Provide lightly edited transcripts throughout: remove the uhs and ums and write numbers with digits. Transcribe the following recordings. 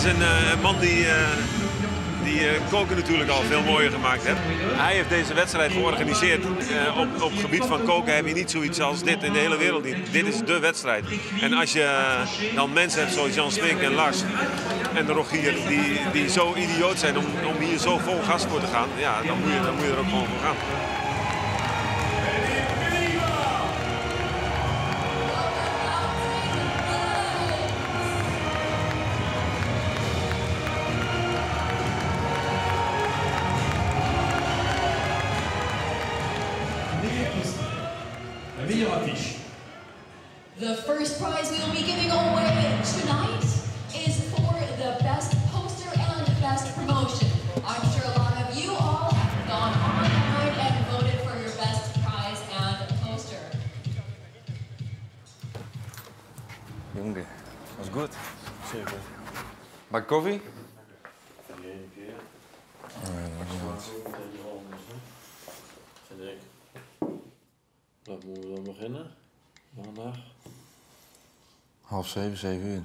een man die die koken natuurlijk al veel mooier gemaakt heeft. Hij heeft deze wedstrijd georganiseerd. Op het gebied van koken heb je niet zoiets als dit in de hele wereld niet. Dit is de wedstrijd. En als je dan mensen hebt zoals Jan Smink en Lars en de Rogier die zo idioot zijn om hier zo vol gas voor te gaan, ja, dan moet je er ook gewoon voor gaan. The first prize we will be giving away tonight is for the best poster and best promotion. I'm sure a lot of you all have gone online and voted for your best prize and poster. Jongen, was goed. Zeker. Bak koffie? Nee, dat Vind ik. Wat moeten we dan beginnen? Maandag? 6:30, 7 uur.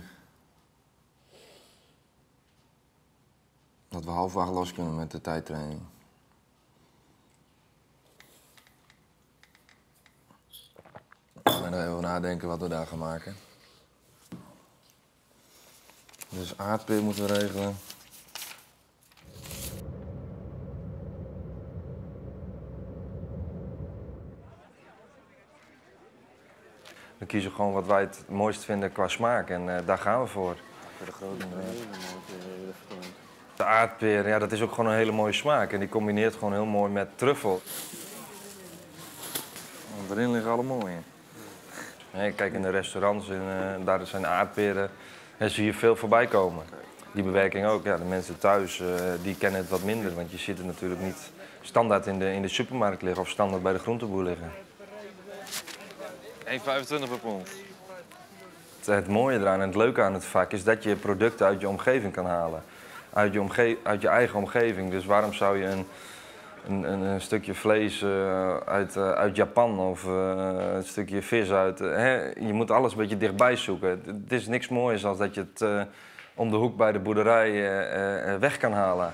Dat we 7:30 los kunnen met de tijdtraining. Ik ben er even over nadenken wat we daar gaan maken. Dus aardpeer moeten we regelen. We kiezen gewoon wat wij het mooist vinden qua smaak en daar gaan we voor. Voor de grote De aardpeer, ja, dat is ook gewoon een hele mooie smaak en die combineert gewoon heel mooi met truffel. Want erin liggen alle mooie. Nee, kijk, in de restaurants, daar zijn aardperen, en zie je veel voorbij komen. Die bewerking ook, ja, de mensen thuis die kennen het wat minder, want je ziet het natuurlijk niet standaard in de supermarkt liggen of standaard bij de groenteboer liggen. 1,25 per pond. Het mooie eraan en het leuke aan het vak is dat je producten uit je omgeving kan halen. Uit je eigen omgeving. Dus waarom zou je een stukje vlees uit Japan of een stukje vis uit... Hè? Je moet alles een beetje dichtbij zoeken. Het is niks moois dan dat je het om de hoek bij de boerderij weg kan halen.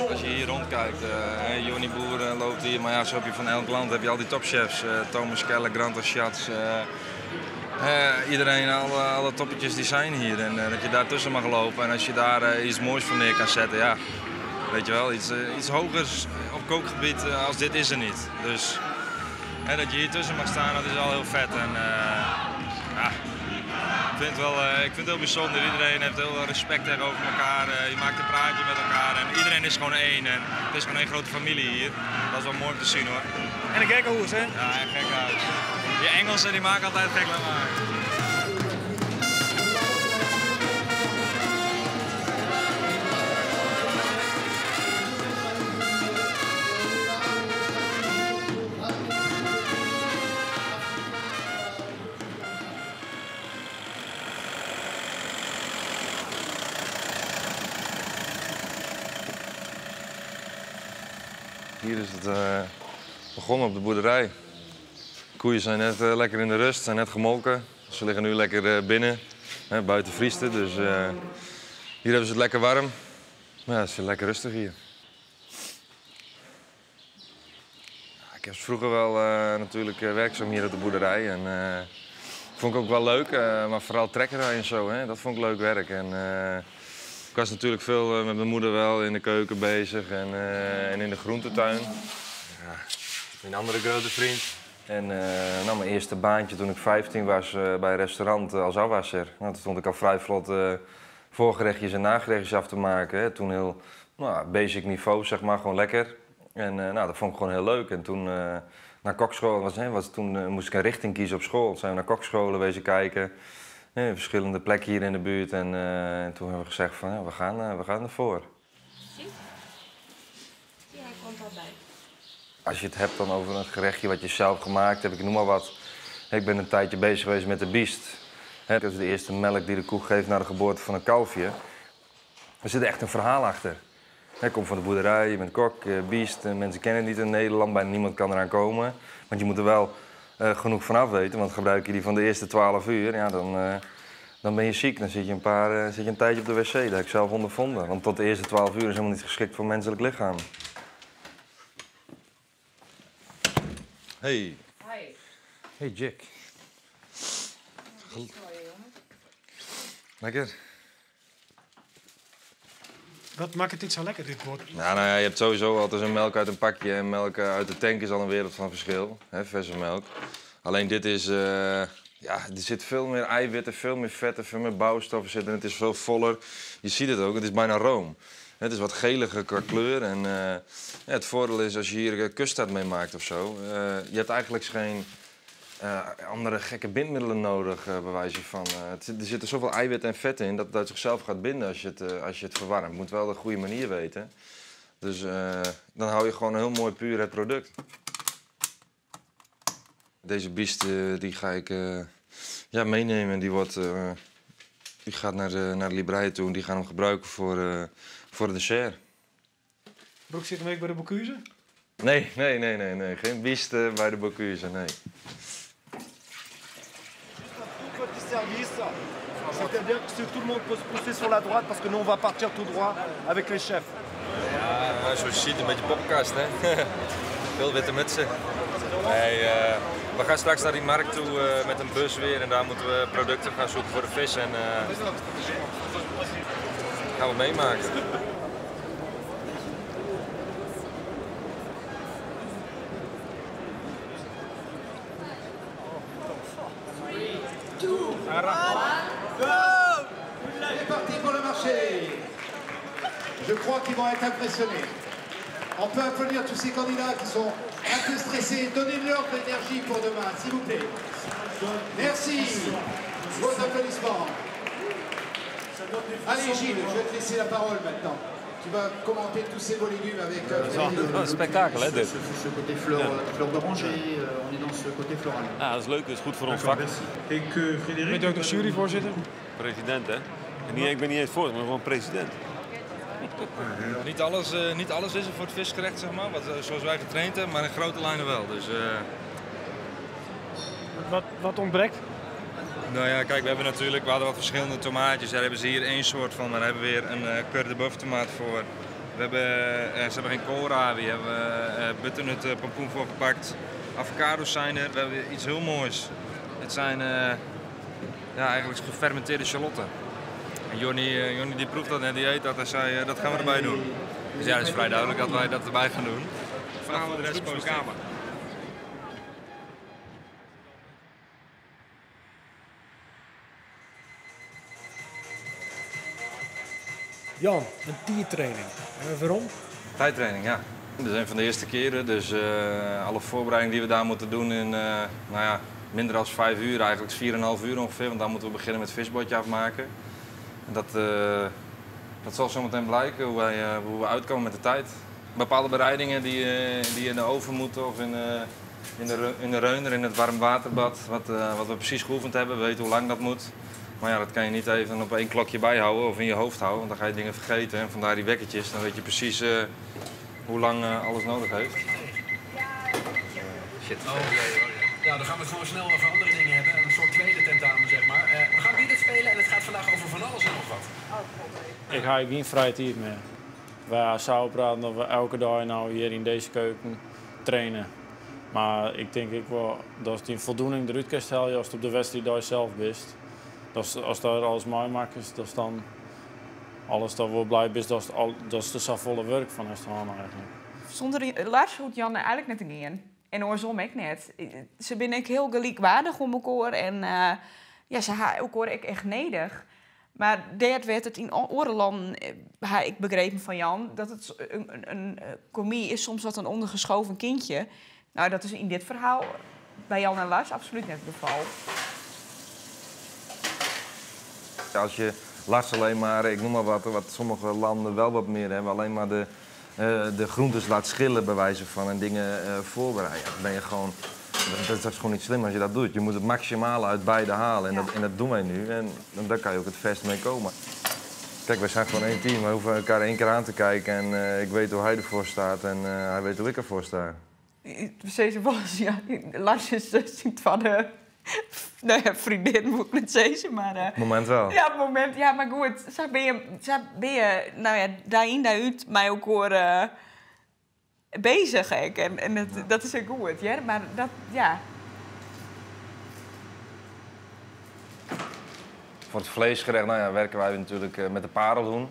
Als je hier rondkijkt, Jonny Boer loopt hier, maar ja, zo heb je van elk land heb je al die topchefs. Thomas Keller, Grant Achatz, iedereen, alle toppetjes die zijn hier. En dat je daar tussen mag lopen en als je daar iets moois voor neer kan zetten, ja, weet je wel, iets hogers op kookgebied als dit is er niet. Dus dat je hier tussen mag staan, dat is al heel vet. En, ja, ik vind het heel bijzonder. Iedereen heeft heel veel respect tegenover elkaar. Je maakt een praatje met elkaar en iedereen is gewoon één. En het is gewoon één grote familie hier. Dat is wel mooi om te zien hoor. En een gekkenhuis, hè? Ja, een gekkenhuis. Die Engelsen die maken altijd gek lawaai. Hier is het begonnen op de boerderij. De koeien zijn net lekker in de rust, zijn net gemolken. Ze liggen nu lekker binnen, hè, buiten vriest het, dus hier hebben ze het lekker warm. Maar ja, het is lekker rustig hier. Ja, ik was vroeger wel natuurlijk werkzaam hier op de boerderij. En vond ik ook wel leuk, maar vooral trekkerij en zo, hè, dat vond ik leuk werk. En, ik was natuurlijk veel met mijn moeder wel in de keuken bezig en in de groentetuin. Ja, mijn andere grote vriend. En nou, mijn eerste baantje toen ik 15 was bij een restaurant als afwasser. Nou, toen stond ik al vrij vlot voorgerechtjes en nagerechtjes af te maken. Hè. Toen heel basic niveau, zeg maar, gewoon lekker. En nou, dat vond ik gewoon heel leuk. En toen naar kokschool was, hè, toen moest ik een richting kiezen op school. Toen zijn we naar kokscholen wezen kijken. Ja, verschillende plekken hier in de buurt. En toen hebben we gezegd van, ja, we gaan ervoor. Zie? Ja, hij komt al bij. Als je het hebt dan over een gerechtje wat je zelf gemaakt hebt, ik noem maar wat. Ik ben een tijdje bezig geweest met de biest. Dat is de eerste melk die de koe geeft na de geboorte van een kalfje. Er zit echt een verhaal achter. Je komt van de boerderij, je bent kok, biest. Mensen kennen het niet in Nederland, bijna niemand kan eraan komen. Want je moet er wel genoeg vanaf weten. Want gebruik je die van de eerste 12 uur, ja, dan ben je ziek. Dan zit je een tijdje op de wc. Dat heb ik zelf ondervonden. Want tot de eerste 12 uur is helemaal niet geschikt voor menselijk lichaam. Hey. Hi. Hey Jack. Lekker. Wat maakt het iets zo lekker, dit bord? Nou ja, je hebt sowieso altijd een melk uit een pakje en melk uit de tank is al een wereld van verschil. Hè, verse melk. Alleen dit is... ja, er zit veel meer eiwitten, veel meer vetten, veel meer bouwstoffen zitten. Het is veel voller. Je ziet het ook, het is bijna room. Het is wat geliger qua kleur. En ja, het voordeel is als je hier custard mee maakt of zo. Je hebt eigenlijk geen andere gekke bindmiddelen nodig, bij wijze van. Er zitten zoveel eiwitten en vetten in dat het uit zichzelf gaat binden als je het verwarmt. Je moet wel de goede manier weten. Dus dan hou je gewoon heel mooi puur het product. Deze biest die ga ik ja, meenemen. Die gaat naar de Librije toe en die gaan hem gebruiken voor het dessert. Broek zit hem ook bij de Bocuse? Nee, nee, nee, nee, nee. Geen biest bij de Bocuse, nee. Service, c'est-à-dire que si tout le monde peut se pousser sur la droite parce que nous on va partir tout droit avec les chefs. Ja, zoals je ziet, een beetje poppenkast, hè? Veel witte mutsen. Nee, we gaan straks naar die markt toe met een bus weer en daar moeten we producten gaan zoeken voor de vis en gaan we meemaken. C'est parti pour le marché. Je crois qu'ils vont être impressionnés. On peut applaudir tous ces candidats qui sont un peu stressés. Donnez-leur de l'énergie pour demain, s'il vous plaît. Merci. Vos applaudissements. Allez Gilles, je vais te laisser la parole maintenant. Tu vas commenter tous ces beaux légumes avec... Een spektakel, hè, dit? Ce côté fleur, fleur d'oranger, on est dans ce côté floral. Ja, dat is leuk, dat is goed voor ons vak. Bent u ook de juryvoorzitter? President, hè? En niet, ik ben niet eens voorzitter, maar gewoon president. Niet alles is er voor het visgerecht, zeg maar, zoals wij getraind hebben, maar in grote lijnen wel. Dus, Wat ontbreekt? Nou ja, kijk, we hadden wat verschillende tomaatjes. Daar hebben ze hier één soort van, maar daar hebben we weer een Coeur de Boeuf tomaat voor. Ze hebben geen koolrabi, we hebben butternut pompoen voor gepakt. Avocado's zijn er, we hebben iets heel moois. Het zijn ja, eigenlijk gefermenteerde sjallotten. En Jonny die proeft dat net, die eet dat en zei dat gaan we erbij doen. Dus ja, het is vrij duidelijk dat wij dat erbij gaan doen. Vanavond de rest positief. Jan, een tijdtraining. En waarom? Tijdtraining, ja. Dat is een van de eerste keren, dus alle voorbereiding die we daar moeten doen in nou ja, minder dan 5 uur, eigenlijk 4,5 uur ongeveer, want dan moeten we beginnen met visbordje afmaken. En dat zal zometeen blijken hoe we uitkomen met de tijd. Bepaalde bereidingen die in de oven moeten of in de reuner, in het warm waterbad, wat we precies geoefend hebben, we weten hoe lang dat moet. Maar ja, dat kan je niet even op één klokje bijhouden of in je hoofd houden, want dan ga je dingen vergeten. En vandaar die wekkertjes, dan weet je precies hoe lang alles nodig heeft. Shit. Oh, jee, oh, jee. Nou, dan gaan we het gewoon snel over andere dingen hebben. Een soort tweede tentamen, zeg maar. We gaan weer spelen en het gaat vandaag over van alles en nog wat. Ik ga geen vrije tijd meer. Wij zouden praten dat we elke dag nou hier in deze keuken trainen. Maar ik denk ik wel dat die voldoening eruit kan halen als het op de wedstrijd zelf bent. Dat als daar alles mooi maakt, dat is dan alles dat we blij is, dat is de zo volle werk van het eigenlijk. Zonder Lars hoeft Jan eigenlijk net te gaan. En andersom ik net. Ze ben ik heel gelijkwaardig om elkaar en ja, ze ha elkaar ik echt nedig. Maar dat werd het in oorlanden, ha ik begrepen van Jan, dat het een comie is soms wat een ondergeschoven kindje. Nou, dat is in dit verhaal bij Jan en Lars absoluut net het geval. Als je Lars alleen maar, ik noem maar wat, wat sommige landen wel wat meer hebben, alleen maar de groentes laat schillen bij wijze van en dingen voorbereiden. Dan ben je gewoon, dat is gewoon niet slim als je dat doet. Je moet het maximale uit beide halen en, ja. Dat doen wij nu en daar kan je ook het verst mee komen. Kijk, wij zijn gewoon één team. We hoeven elkaar één keer aan te kijken en ik weet hoe hij ervoor staat en hij weet hoe ik ervoor sta. We sizze wolris, ja, Lars is syn twadde no ja, freondin woe ik net sizze, mar... Op it momint wel. Ja, op it momint, ja, mar goed, sa binne je, sa binne je, no ja, dei yn dei út mei elkoar bezich ek. En dat, dat is ek goed, hear. Mar dat, ja. Voor het vleesgerecht, nou ja, werken wij natuurlijk met de parelhoen.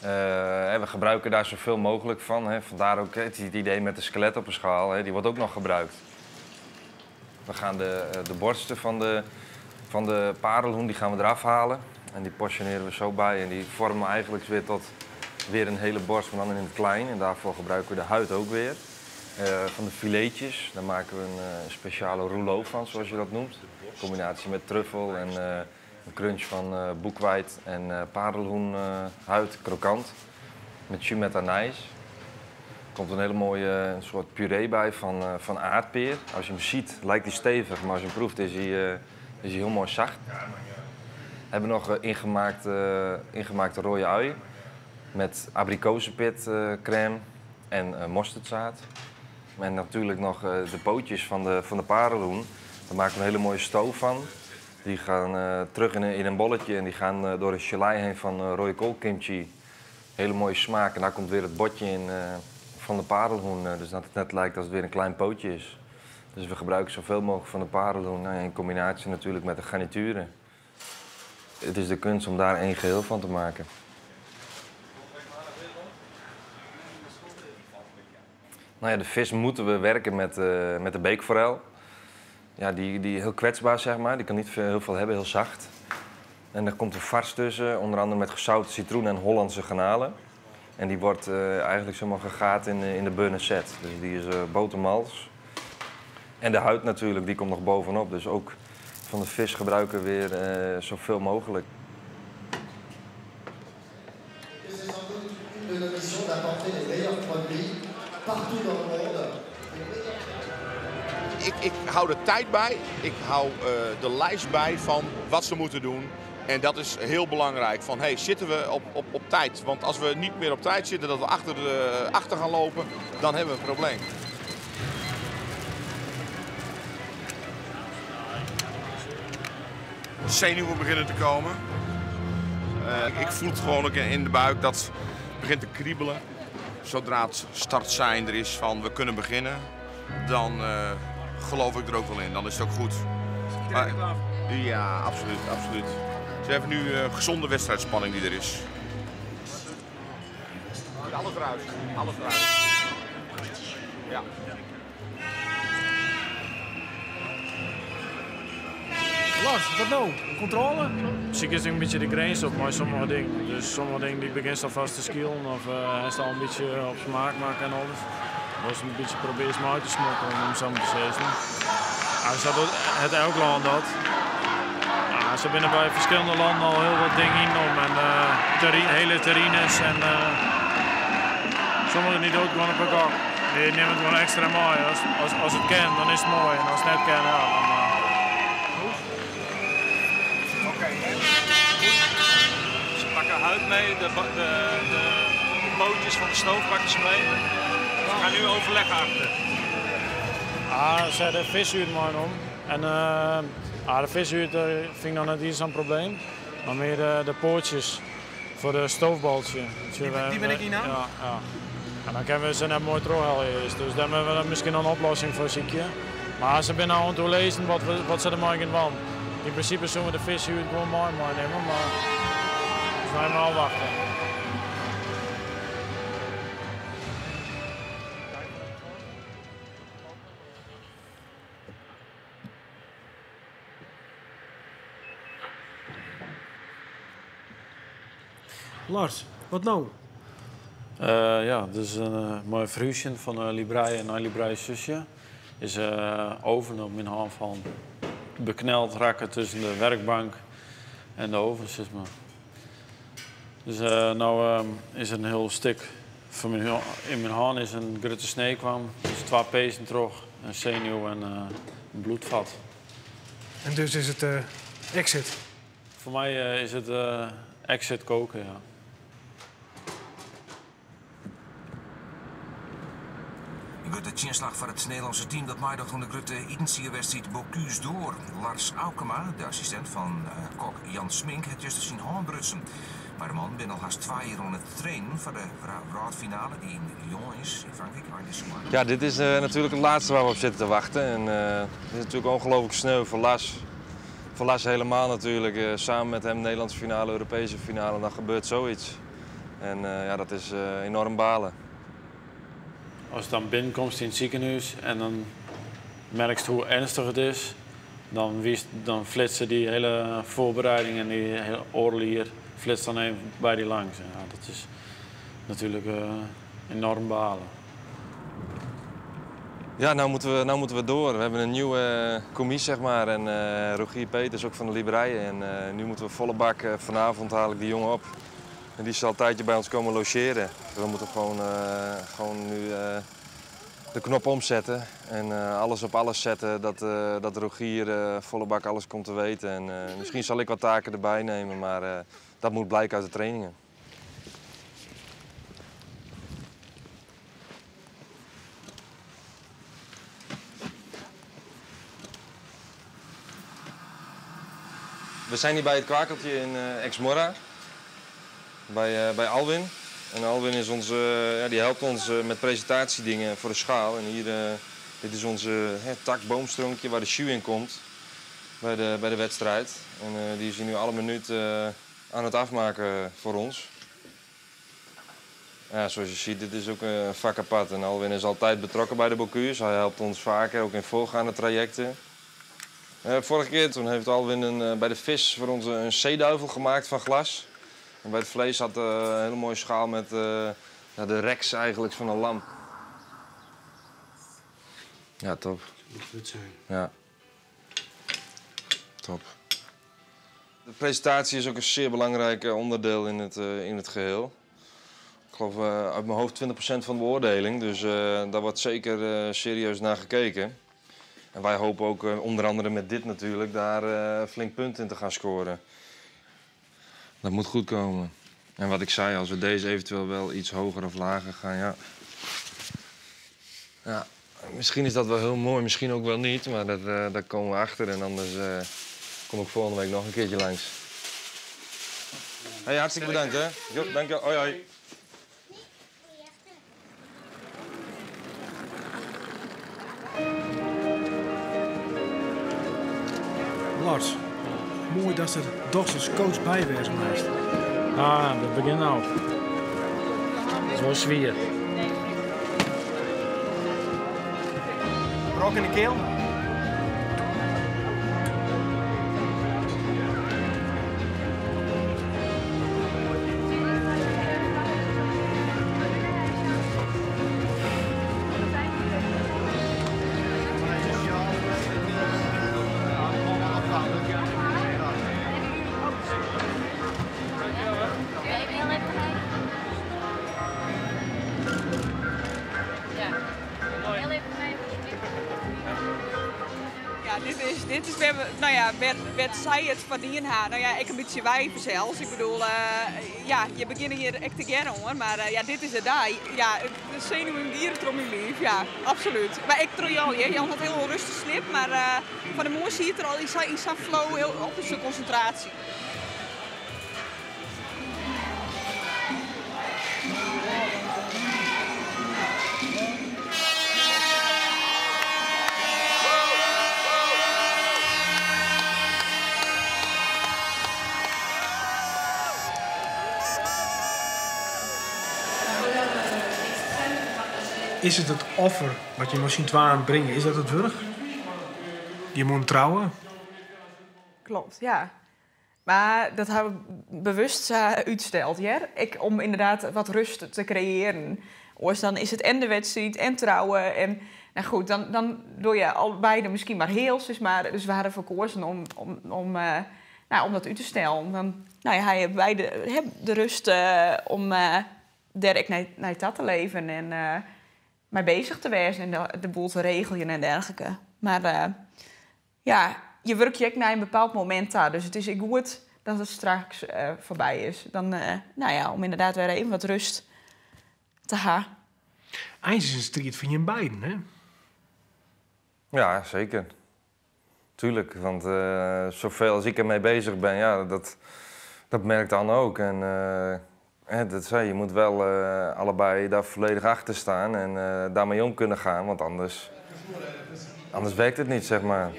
We gebruiken daar zoveel mogelijk van. Hè. Vandaar ook het idee met de skelet op een schaal, hè, die wordt ook nog gebruikt. We gaan de borsten van de parelhoen die gaan we eraf halen. En die portioneren we zo bij en die vormen we eigenlijk weer tot weer een hele borst, maar dan in het klein. En daarvoor gebruiken we de huid ook weer. Van de filetjes, daar maken we een speciale rouleau van, zoals je dat noemt. In combinatie met truffel en een crunch van boekweit en parelhoenhuid, krokant. Met jus met anijs. Er komt een hele mooie een soort puree bij van aardpeer. Als je hem ziet lijkt hij stevig, maar als je hem proeft is hij heel mooi zacht. We hebben nog ingemaakte rode ui met abrikozenpit crème en mosterdzaad. En natuurlijk nog de pootjes van de parelhoen. Daar maken we een hele mooie stoof van. Die gaan terug in een bolletje en die gaan door een gelei heen van rode koolkimchi. Hele mooie smaak en daar komt weer het botje in van de parelhoen. Dus dat het net lijkt als het weer een klein pootje is. Dus we gebruiken zoveel mogelijk van de parelhoen, nou ja, in combinatie natuurlijk met de garnituren. Het is de kunst om daar één geheel van te maken. Nou ja, de vis moeten we werken met de beekforel. Ja, die heel kwetsbaar, zeg maar. Die kan niet heel veel hebben, heel zacht. En daar komt een farce tussen, onder andere met gezouten citroen en Hollandse garnalen. En die wordt eigenlijk zomaar gegaard in de beurre Dus die is botermals. En de huid natuurlijk, die komt nog bovenop. Dus ook van de vis gebruiken we weer zoveel mogelijk. C'est sans doute une de nos missions d'apporter les meilleurs produits partout dans le monde. Ik hou de tijd bij, ik hou de lijst bij van wat ze moeten doen. En dat is heel belangrijk. Van, hey, zitten we op tijd? Want als we niet meer op tijd zitten, dat we achter gaan lopen, dan hebben we een probleem. De zenuwen beginnen te komen. Ik voel het gewoon ook in de buik dat het begint te kriebelen. Zodra het startsein er is van we kunnen beginnen, dan geloof ik er ook wel in. Dan is het ook goed. Iedereen er klaar voor? Ja, absoluut, absoluut. Ze hebben nu gezonde wedstrijdspanning die er is. Alles eruit, alles eruit. Ja. Lars, wat nou? Controle? Misschien is het een beetje de grens op, maar sommige dingen. Dus sommige dingen die begint alvast te schielen of hij is al een beetje op smaak maken en alles. Dat is een beetje proberen ze uit te smokkelen om zo te zeggen. Ja, ze hadden het elk land dat. Ja, ze binnen bij verschillende landen al heel wat dingen in om en hele terrines en sommigen niet ook gewoon op elkaar. Die nemen het gewoon extra mooi. Als het kan, dan is het mooi en als het net kan, ja, dan. Oké, ze pakken huid mee, de pootjes van de stoof pakken ze mee. Ze gaan nu overleggen achter. Ah, ze hadden vishuur maar om. En de vishuur vind ik nog net iets zo'n probleem. Maar meer de pootjes voor de stoofbaltje. Die ben ik hier nou? Ja, ja. En dan kunnen we ze net mooi terughalen eerst. Dus daar hebben we misschien nog een oplossing voor ziekje. Maar ze zijn nou aan het lezen wat ze er maar in want. In principe zullen we de vishuur gewoon mooi meenemen, maar dus nou maar afwachten. Lars, wat nou? Ja, dit is een mooi verhuisje van Librije naar Librije zusje. Is oven op mijn hand van bekneld rakken tussen de werkbank en de oven, zeg maar. Dus nou is een heel stuk van mijn, in mijn hand is een grote snee kwam. Dus 2 pezen terug, een zenuw en een bloedvat. En dus is het exit? Voor mij is het exit koken, ja. Ik doe de Tsjinslach foar it Nederlânske team dat meidocht oan de grutte itensiederwedstriid Bocuse d'Or. Lars Aukema, de assistint fan kok Jan Smink, hat juster syn hân brutsen. Beide mannen binne al hast twa jier oan it trainen foar de wrâldfinale dy't yn Lyon is yn Frankryk ein dizze moanne. Ja, dit is natuurlijk het laatste waar we op zitten te wachten. En het is natuurlijk ongelooflijk sneu voor Lars. Voor Lars helemaal natuurlijk. Samen met hem Nederlandse finale, Europese finale, en dan gebeurt zoiets. En ja, dat is enorm balen. Ast dan binnenkomst yn it sikehûs en dan merkst hoe earnstich it is, dan, wist, dan flitse dy hiele foarbereiding en dy hiele oardel jier flitst dan even by dy langs. Ja, dat is natuerlik enoarm balen. Ja, nou moeten we door. We hebben een nieuwe commis, zeg maar. En Rogier Peters, ook van de Librije. En nu moeten we volle bak. Vanavond haal ik die jongen op. En die zal een tijdje bij ons komen logeren. We moeten gewoon nu de knop omzetten. En alles op alles zetten. Dat Rogier volle bak alles komt te weten. En misschien zal ik wat taken erbij nemen, maar dat moet blijken uit de trainingen. We zijn hier bij het Kwakeltje in Exmorra, bij Alwin. En Alwin is onze, ja, die helpt ons met presentatiedingen voor de schaal. En hier, dit is onze, hè, takboomstronkje waar de jus in komt bij de wedstrijd. En die is hier nu alle minuut aan het afmaken voor ons. Ja, zoals je ziet, dit is ook een vak apart. En Alwin is altijd betrokken bij de Bocuse. Hij helpt ons vaker, ook in voorgaande trajecten. Vorige keer toen heeft Alwin bij de vis voor ons een zeeduivel gemaakt van glas. En bij het vlees had een hele mooie schaal met ja, de reks eigenlijk van een lam. Ja, top. Dat moet goed zijn. Ja. Top. De presentatie is ook een zeer belangrijk onderdeel in het geheel. Ik geloof uit mijn hoofd 20% van de beoordeling, dus daar wordt zeker serieus naar gekeken. En wij hopen ook onder andere met dit natuurlijk daar flink punten in te gaan scoren. Dat moet goed komen. En wat ik zei, als we deze eventueel wel iets hoger of lager gaan, ja. Ja, misschien is dat wel heel mooi, misschien ook wel niet, maar daar komen we achter. En anders kom ik volgende week nog een keertje langs. Hey, hartstikke bedankt, hè. Jo, dank je. Hoi, hoi. Lars, mooi dat er dochs als coach bij wezen meest. Ah, dat begint nou. Dat is wel zwier. Brok in de keel. Dit is weer, nou ja, werd zij het verdienen haar. Nou ja, ik een beetje wijven zelfs. Ik bedoel, ja, je begint hier echt te gerne hoor, maar ja, dit is het dag. Ja, de zenuwen gieren om je lief, ja, absoluut. Maar ik trouw al, hè. Jan had heel rustig slip, maar van de mooi zie je het er al in zijn flow heel op zijn concentratie. Is het het offer wat je misschien twaan brengen, is dat het wurg? Je moet trouwen? Klopt, ja. Maar dat hebben we bewust uitgesteld, ja? Om inderdaad wat rust te creëren. Oors dan is het en de wedstrijd en trouwen. En, nou goed, dan doe je al beide misschien maar heel, dus, maar, dus we hadden voor gekozen om dat uit te stellen. Dan, nou ja, hij heeft beide, hè, de rust om daar ik naar dat te leven en mee bezig te wezen en de boel te regelen en dergelijke. Maar ja, je werkt je ook naar een bepaald moment daar. Dus het is goed dat het straks voorbij is. Dan nou ja, om inderdaad weer even wat rust te hebben. Eins is it in striid fan jim beiden, hè? Ja, zeker. Tuurlijk, want zoveel als ik ermee bezig ben, ja, dat merkt Anne ook. En hè, dat zei, je moet wel allebei daar volledig achter staan en daarmee om kunnen gaan, want anders werkt het niet, zeg maar.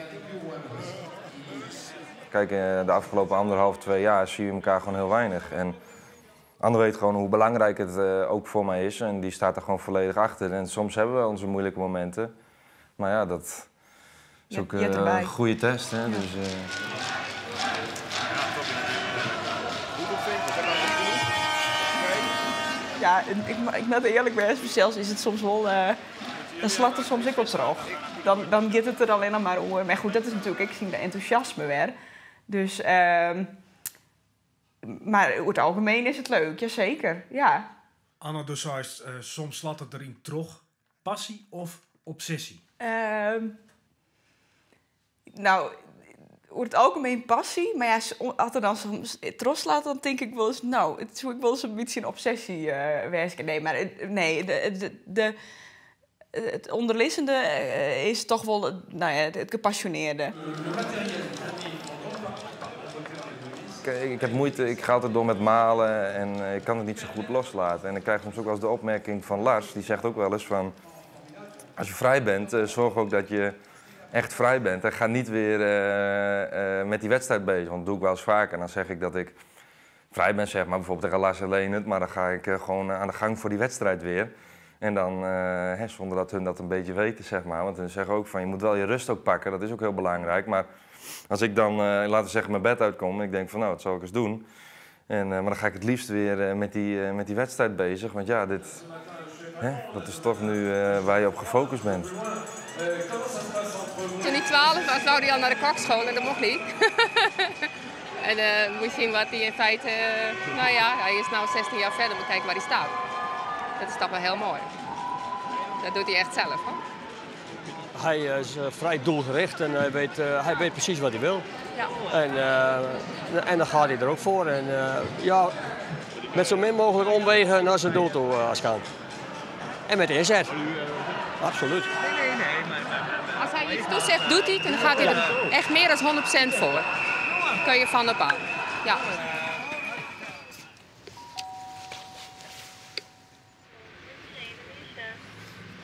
Kijk, de afgelopen anderhalf, 2 jaar zie je elkaar gewoon heel weinig. En Anne weet gewoon hoe belangrijk het ook voor mij is en die staat er gewoon volledig achter. En soms hebben we onze moeilijke momenten, maar ja, dat is ook Je hebt erbij. een goede test. Hè? Dus. Ja, en ik moet eerlijk zijn, zelfs is het soms wel... dan slaat er soms ook wat terug. Dan gaat het er alleen nog maar om. Maar goed, dat is natuurlijk, ik zie de enthousiasme weer. Dus, maar over het algemeen is het leuk, jazeker. Ja. Anne, dus seist, soms slacht it deryn troch. Passy of obsessy? Nou, over het algemeen passie. Maar ja, als er dan soms trochslacht, dan denk ik wel eens... Nou, het zou ik wel eens een beetje een obsessie werken. Nee, maar nee, het onderliggende is toch wel nou ja, het gepassioneerde. Ik heb moeite, ik ga altijd door met malen en ik kan het niet zo goed loslaten. En ik krijg soms ook wel eens de opmerking van Lars, die zegt ook wel eens van... Als je vrij bent, zorg ook dat je echt vrij bent. En ga niet weer met die wedstrijd bezig, want dat doe ik wel eens vaker. En dan zeg ik dat ik vrij ben, zeg maar, bijvoorbeeld tegen Lars alleen het, maar dan ga ik gewoon aan de gang voor die wedstrijd weer. En dan, hè, zonder dat hun dat een beetje weten, zeg maar. Want hun zeggen ook van, je moet wel je rust ook pakken, dat is ook heel belangrijk. Maar als ik dan, laten we zeggen, mijn bed uitkom en ik denk van, nou, dat zal ik eens doen. Maar dan ga ik het liefst weer met die wedstrijd bezig. Want ja, dit, hè, dat is toch nu waar je op gefocust bent. Toen hij 12 was, wou hij al naar de kokschool en dat mocht niet. En moet je zien wat hij in feite... Nou ja, hij is nu 16 jaar verder, maar kijk waar hij staat. Dat is toch wel heel mooi. Dat doet hij echt zelf, hoor. Hij is vrij doelgericht en hij weet precies wat hij wil. En dan gaat hij er ook voor. En ja, met zo min mogelijk omwegen naar zijn doel toe als kan. En met inzet. Absoluut. Als hij iets toezegt, doet hij het en dan gaat hij er echt meer dan 100% voor. Daar kun je van op aan. Ja.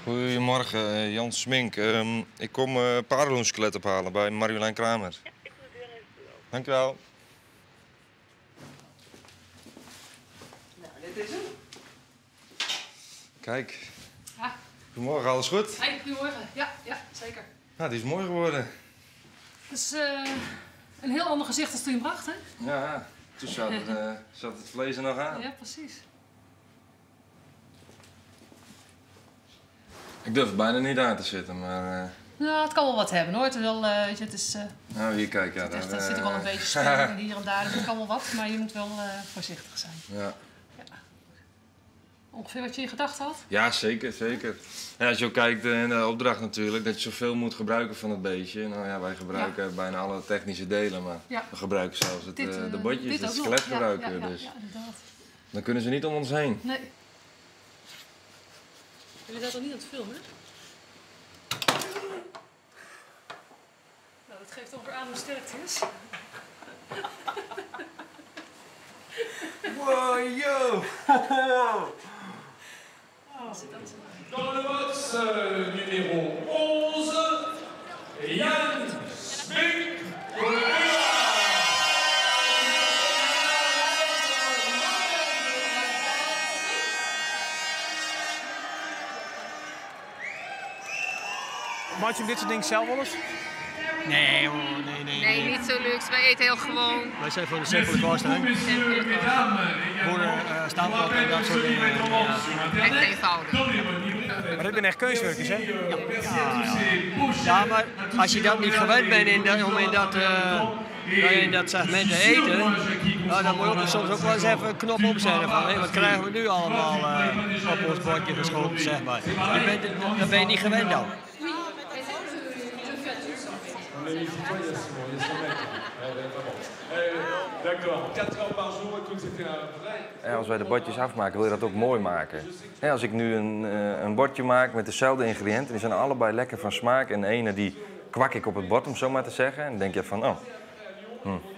Goedemorgen, Jan Smink. Ik kom paardenloenskelet ophalen bij Marjolein Kramer. Ja, ik doe de deur even open. Dankjewel. Nou, dit is hem. Kijk. Ah. Goedemorgen, alles goed? Hey, goedemorgen. Ja, zeker. Nou, die is mooi geworden. Het is een heel ander gezicht dan toen je hem bracht, hè? Ja, toen zat het vlees er nog aan. Ja, precies. Ik durf het bijna niet aan te zitten, maar. Nou, het kan wel wat hebben, hoor. Het is wel, weet je, het is, Nou, hier kijk, ja. het echt, daar, er zit ook wel een beetje spanning hier en daar. Dus het kan wel wat, maar je moet wel voorzichtig zijn. Ja. Ongeveer wat je in gedachten had? Ja, zeker, zeker. Ja, als je ook kijkt in de opdracht natuurlijk, dat je zoveel moet gebruiken van het beestje. Nou ja, wij gebruiken bijna alle technische delen, maar we gebruiken zelfs de botjes, Dit het ook nog. skelet gebruiken we, dus. Ja, inderdaad. Dan kunnen ze niet om ons heen. Nee. Jullie zijn toch niet aan het filmen, hè? Nou, dat geeft ongeveer aan hoe sterk het is. Wow, yo! Dans le box numéro 11, Jan Smink. Maak je dit soort dingen zelf wel eens? Nee, hoor, nee, nee. Nee, niet zo luxe. Wij eten heel gewoon. Wij zijn van de simpele kost, hè? Boeren, stamppot en dat soort dingen. Ja. Echt eenvoudig. Maar dat zijn echt keuzwerkers, hè? Ja, maar als je dat niet gewend bent om in dat segment te eten, nou, dan moet je ook soms ook wel eens even een knop opzetten van hé, wat krijgen we nu allemaal op ons bordje geschoten, zeg maar. Dat ben je niet gewend dan. D'accord, 4 heures par jour, écoute, c'était un vrai... Als wij de bordjes afmaken, wil je dat ook mooi maken. Als ik nu een bordje maak met dezelfde ingrediënten, die zijn allebei lekker van smaak. En de ene die kwak ik op het bord, om zo maar te zeggen. En dan denk je van, oh,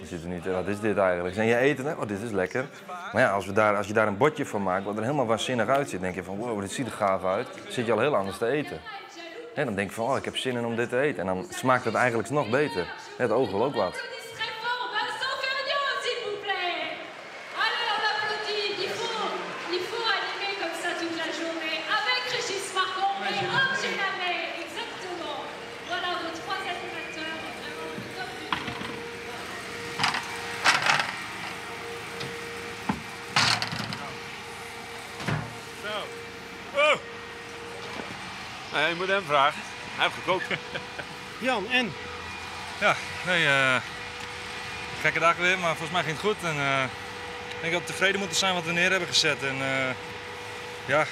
zit er niet, wat is dit eigenlijk? En je eet het, oh, dit is lekker. Maar ja, als je daar een bordje van maakt, wat er helemaal waanzinnig uitziet, denk je van, wow, dit ziet er gaaf uit. Dan zit je al heel anders te eten. En dan denk je van, oh, ik heb zin in om dit te eten. En dan smaakt het eigenlijk nog beter. Het oog wil ook wat. Je moet hem vragen. Hij heeft gekookt. Jan, en? Ja, nee, gekke dag weer, maar volgens mij ging het goed. En, ik denk dat we tevreden moeten zijn wat we neer hebben gezet. En ja,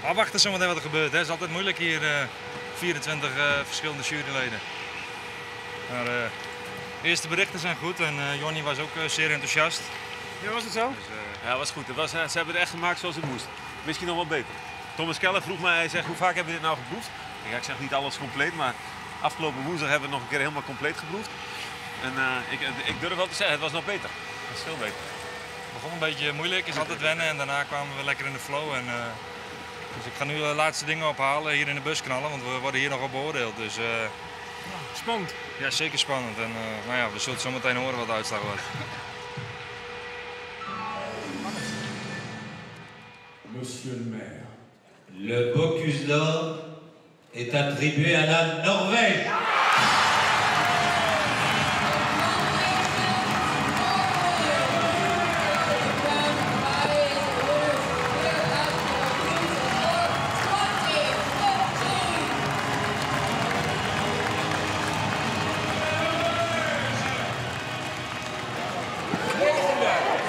afwachten zometeen wat er gebeurt. Hè. Het is altijd moeilijk hier, 24 verschillende juryleden. Maar de eerste berichten zijn goed en Jonny was ook zeer enthousiast. Ja, was het zo? Dus, ja, was goed. Ze hebben het echt gemaakt zoals het moest. Misschien nog wel beter. Thomas Keller vroeg mij, hij zegt, hoe vaak hebben we dit nou geproefd? Ik zeg niet alles compleet, maar afgelopen woensdag hebben we het nog een keer helemaal compleet geproefd. En ik durf wel te zeggen, het was nog beter. Het was veel beter. Het begon een beetje moeilijk, is altijd wennen en daarna kwamen we lekker in de flow. En, dus ik ga nu de laatste dingen ophalen, hier in de bus knallen, want we worden hier nog op beoordeeld. Dus, ja, spannend. Ja, zeker spannend. En nou ja, we zullen het zo meteen horen wat de uitslag wordt. Monsieur le maire. Le Bocuse d'Or est attribué à la Norvège.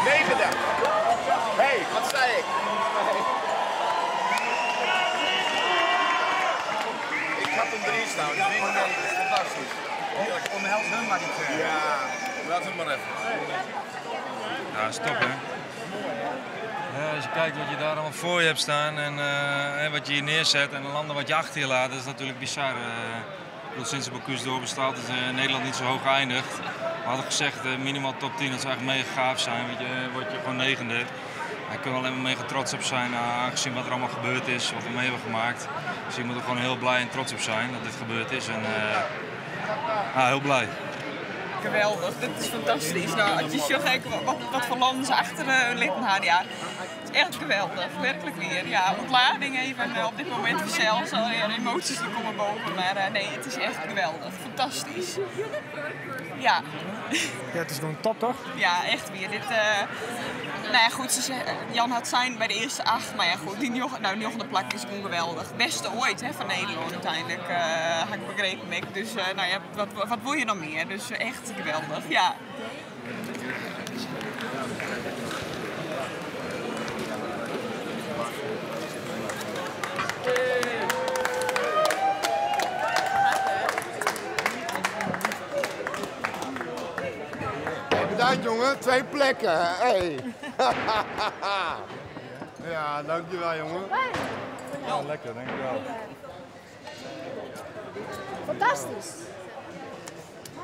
Negende. Hé, hey, wat zei ik? Ik had hem erin staan, dus 39 is fantastisch. Heerlijk. Omhels hun maar niet. Ja, laat hem maar even. Ja, stop hè. Ja, als je kijkt wat je daar allemaal voor je hebt staan en wat je hier neerzet en de landen wat je achter je laat, dat is natuurlijk bizar. Sinds de Bocuse d'Or bestaat is Nederland niet zo hoog geëindigd. We hadden gezegd minimaal top 10, dat zou echt mega gaaf zijn. Weet je, word je gewoon negende. Daar kunnen we alleen maar mega trots op zijn, aangezien wat er allemaal gebeurd is, wat we mee hebben gemaakt. Dus je moet er gewoon heel blij en trots op zijn dat dit gebeurd is. En, heel blij. Geweldig, dit is fantastisch. Nou, het is zo gek wat voor landen ze achter hun lippen hadden. Ja, het is echt geweldig, werkelijk weer. Ja, ontlading even op dit moment zelfs, al ja, de emoties die komen boven. Maar nee, het is echt geweldig, fantastisch. Ja. Ja, het is gewoon top, toch? Ja, echt weer. Dit, nou ja, goed, Jan had zijn bij de eerste 8, maar ja goed, die nog de plak is gewoon geweldig. Beste ooit hè, van Nederland uiteindelijk, had ik begrepen. Mick. Dus nou ja, wat wil je nog meer? Dus echt geweldig, ja. Bedankt jongen, 2 plekken. Hey. Ja, dankjewel jongen. Ja, lekker, dankjewel. Fantastisch.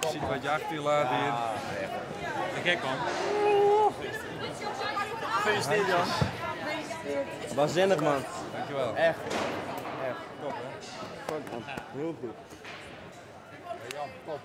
Je ziet wat je achter je laat hier. De gek man. Gefeliciteerd Jan. Waanzinnig man. Dankjewel. Echt. Echt. Top hè. Fuck man. Heel goed. Hey Jan, top.